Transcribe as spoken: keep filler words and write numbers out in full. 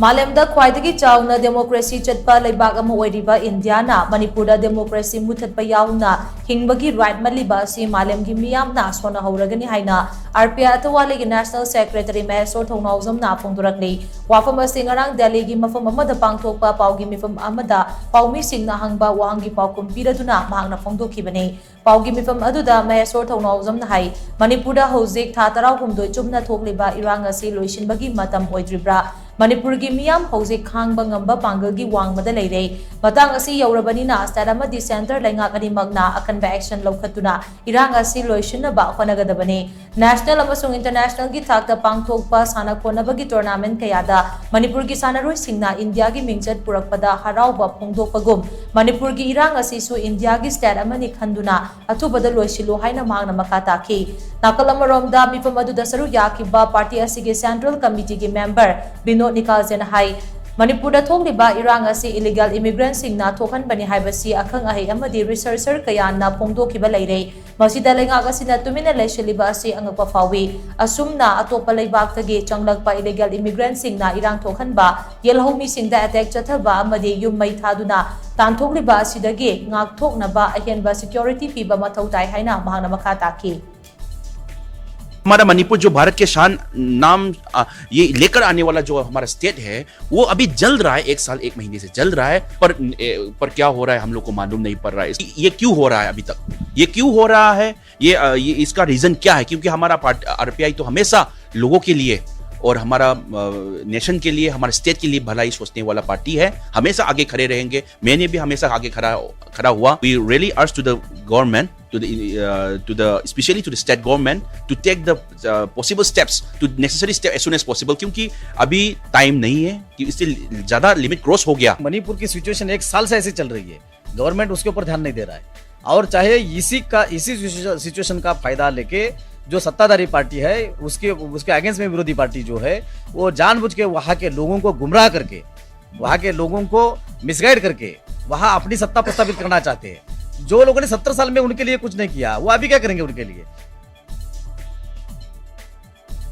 ꯃꯥꯂꯦꯝꯗ ꯈ꯭ꯋꯥꯏꯗꯒꯤ ꯆꯥꯎꯅ ꯗꯦꯃꯣꯀ꯭ꯔꯦꯁꯤ ꯆꯠꯄ ꯂꯩꯕꯥꯛ ꯑꯃ ꯑꯣꯏꯔꯤꯕ ꯏꯟꯗꯤꯌꯥꯅ ꯃꯅꯤꯄꯨꯔꯗ ꯗꯦꯃꯣꯀ꯭ꯔꯦꯁꯤ ꯃꯨꯊꯠꯄ ꯌꯥꯎꯅ ꯍꯤꯡꯕꯒꯤ ꯔꯥꯏꯠ ꯃꯜꯂꯤꯕ ꯑꯁꯤ ꯃꯥꯂꯦꯝꯒꯤ ꯃꯤꯌꯥꯝꯅ ꯁꯣꯟꯅꯍꯧꯔꯒꯅꯤ ꯍꯥꯏꯅ ꯑꯥꯔ ꯄꯤ ꯑꯥꯏ ꯑꯊꯋꯥꯂꯤꯒꯤ ꯅꯦꯁꯅꯦꯜ ꯁꯦꯀ꯭ꯔꯦꯇꯔꯤ ꯃꯍꯦꯁꯣꯔ ꯊꯧꯅꯥꯎꯖꯝꯅ ꯐꯣꯡꯗꯣꯔꯛꯂꯤ꯫ ꯋꯥꯐꯝ ꯑꯁꯤ ꯉꯔꯥꯡ ꯗꯦꯜꯂꯤꯒꯤ ꯃꯐꯝ ꯑꯃꯗ ꯄꯥꯡꯊꯣꯛꯄ ꯄꯥꯎꯒꯤ ꯃꯤꯐꯝ ꯑꯃꯗ ꯄꯥꯎꯃꯤꯁꯤꯡꯅ ꯍꯪꯕ ꯋꯥꯍꯪꯒꯤ ꯄꯥꯎꯈꯨꯝ ꯄꯤꯔꯗꯨꯅ ꯃꯍꯥꯛꯅ ꯐꯣꯡꯗꯣꯛꯈꯤꯕꯅꯤ꯫ ꯄꯥꯎꯒꯤ ꯃꯤꯐꯝ ꯑꯗꯨꯗ ꯃꯍꯦꯁꯣꯔ ꯊꯧꯅꯥꯎꯖꯝꯅ ꯍꯥꯏ, ꯃꯅꯤꯄꯨꯔꯗ ꯍꯧꯖꯤꯛ ꯊꯥ ꯇꯔꯥꯍꯨꯝꯗꯣꯏ ꯆꯨꯞꯅ ꯊꯣꯛꯂꯤꯕ ꯏꯔꯥꯡ ꯑꯁꯤ ꯂꯣꯏꯁꯤꯟꯕꯒꯤ ꯃꯇꯝ ꯑꯣꯏꯗ꯭ꯔꯤꯕ꯭ꯔꯥ? ꯃꯅꯤꯄꯨꯔꯒꯤ ꯃꯤꯌꯥꯝ ꯍꯧꯖꯤꯛ ꯈꯥꯡꯕ ꯉꯝꯕ ꯄꯥꯡꯒꯜꯒꯤ ꯋꯥꯡꯃꯗ ꯂꯩꯔꯦ꯫ ꯃꯇꯥꯡ ꯑꯁꯤ ꯌꯧꯔꯕꯅꯤꯅ ꯁ꯭ꯇꯦꯠ ꯑꯃꯗꯤ ꯁꯦꯟꯇꯔ ꯂꯩꯉꯥꯛ ꯑꯅꯤꯃꯛꯅ ꯑꯀꯟꯕ ꯑꯦꯛꯁꯟ ꯂꯧꯈꯠꯇꯨꯅ ꯏꯔꯥꯡ ꯑꯁꯤ ꯂꯣꯏꯁꯤꯟꯅꯕ ꯍꯣꯠꯅꯒꯗꯕꯅꯤ꯫ ꯅꯦꯁꯅꯦꯜ ꯑꯃꯁꯨꯡ ꯏꯟꯇꯔꯅꯦꯁꯅꯦꯜꯒꯤ ꯊꯥꯛꯇ ꯄꯥꯡꯊꯣꯛꯄ ꯁꯥꯟꯅ ꯈꯣꯠꯅꯕꯒꯤ ꯇꯣꯔꯅꯥꯃꯦꯟ ꯀꯌꯥꯗ ꯃꯅꯤꯄꯨꯔꯒꯤ ꯁꯥꯟꯅꯔꯣꯏꯁꯤꯡꯅ ꯏꯟꯗꯤꯌꯥꯒꯤ ꯃꯤꯡꯆꯠ ꯄꯨꯔꯛꯄꯗ ꯍꯔꯥꯎꯕ ꯐꯣꯡꯗꯣꯛꯄꯒꯨꯝ, ꯃꯅꯤꯄꯨꯔꯒꯤ ꯏꯔꯥꯡ ꯑꯁꯤꯁꯨ ꯏꯟꯗꯤꯌꯥꯒꯤ ꯁ꯭ꯇꯦꯠ ꯑꯃꯅꯤ ꯈꯟꯗꯨꯅ ꯑꯊꯨꯕꯗ ꯂꯣꯏꯁꯤꯜꯂꯨ ꯍꯥꯏꯅ ꯃꯍꯥꯛꯅ ꯃꯈꯥ ꯇꯥꯈꯤ꯫ ꯅꯥꯀꯜ ꯑꯃꯔꯣꯝꯗ, ꯃꯤꯐꯝ ꯑꯗꯨꯗ ꯁꯔꯨꯛ ꯌꯥꯈꯤꯕ ꯄꯥꯔꯇꯤ ꯑꯁꯤꯒꯤ ꯁꯦꯟꯇ꯭ꯔꯦꯜ ꯀꯃꯤꯇꯤꯒꯤ ꯃꯦꯝꯕꯔ ꯕꯤꯅꯣꯗ ꯅꯤꯀꯥꯜꯖꯦꯅ ꯍꯥꯏ, ꯃꯅꯤꯄꯨꯔꯗ ꯊꯣꯛꯂꯤꯕ ꯏꯔꯥꯡ ꯑꯁꯤ ꯏꯂꯤꯒꯦꯜ ꯏꯃꯤꯒ꯭ꯔꯦꯟꯁꯤꯡꯅ ꯊꯣꯛꯍꯟꯕꯅꯤ ꯍꯥꯏꯕꯁꯤ ꯑꯈꯪ ꯑꯍꯩ ꯑꯃꯗꯤ ꯔꯤꯁꯔꯆꯔ ꯀꯌꯥꯅ ꯐꯣꯡꯗꯣꯛꯈꯤꯕ ꯂꯩꯔꯦ꯫ ꯃꯁꯤꯗ ꯂꯩꯉꯥꯛ ꯑꯁꯤꯅ ꯇꯨꯃꯤꯟꯅ ꯂꯩꯁꯤꯜꯂꯤꯕ ꯑꯁꯤ ꯑꯉꯛꯄ ꯐꯥꯎꯏ꯫ ꯑꯁꯨꯝꯅ ꯑꯇꯣꯞꯄ ꯂꯩꯕꯥꯛꯇꯒꯤ ꯆꯪꯂꯛꯄ ꯏꯂꯤꯒꯦꯜ ꯏꯃꯤꯒ꯭ꯔꯦꯟꯁꯤꯡꯅ ꯏꯔꯥꯡ ꯊꯣꯛꯍꯟꯕ, ꯌꯦꯜꯍꯧꯃꯤꯁꯤꯡꯗ ꯑꯦꯇꯦꯛ ꯆꯠꯊꯕ ꯑꯃꯗꯤ ꯌꯨꯝ ꯃꯩ ꯊꯥꯗꯨꯅ ꯇꯥꯟꯊꯣꯛꯂꯤꯕ ꯑꯁꯤꯗꯒꯤ ꯉꯥꯛꯊꯣꯛꯅꯕ ꯑꯍꯦꯟꯕ ꯁꯦꯀ꯭ꯌꯨꯔꯤꯇꯤ ꯄꯤꯕ ꯃꯊꯧ ꯇꯥꯏ ꯍꯥꯏꯅ ꯃꯍꯥꯛꯅ ꯃꯈꯥ ꯇꯥꯈꯤ꯫ हमारा मणिपुर जो भारत के शान नाम आ, ये लेकर आने वाला जो हमारा स्टेट है, वो अभी जल रहा है। एक साल एक महीने से जल रहा है। पर ए, पर क्या हो रहा है, हम लोग को मालूम नहीं पड़ रहा है। ये क्यों हो रहा है अभी तक? ये क्यों हो रहा है? ये, आ, ये इसका रीजन क्या है? क्योंकि हमारा आरपीआई तो हमेशा लोगों के लिए और हमारा नेशन के लिए, हमारे स्टेट के लिए भलाई सोचने वाला पार्टी है। हमेशा आगे खड़े रहेंगे। मैंने भी हमेशा आगे खड़ा खड़ा हुआ। We really urge to the government, to the uh, to the, especially to the state government, to take the uh, possible steps, to necessary step as soon as possible, क्योंकि अभी टाइम नहीं है कि इससे ज्यादा लिमिट क्रॉस हो गया। मणिपुर की सिचुएशन एक साल से ऐसे चल रही है, गवर्नमेंट उसके ऊपर ध्यान नहीं दे रहा है। और चाहे इसी का इसी सिचुएशन का फायदा लेके जो सत्ताधारी पार्टी है, उसके उसके अगेंस्ट में विरोधी पार्टी जो है, वो जानबूझ के वहाँ के लोगों को गुमराह करके, वहाँ के लोगों को मिसगाइड करके वहाँ अपनी सत्ता प्रस्थापित करना चाहते हैं। जो लोगों ने सत्तर साल में उनके लिए कुछ नहीं किया, वो अभी क्या करेंगे उनके लिए?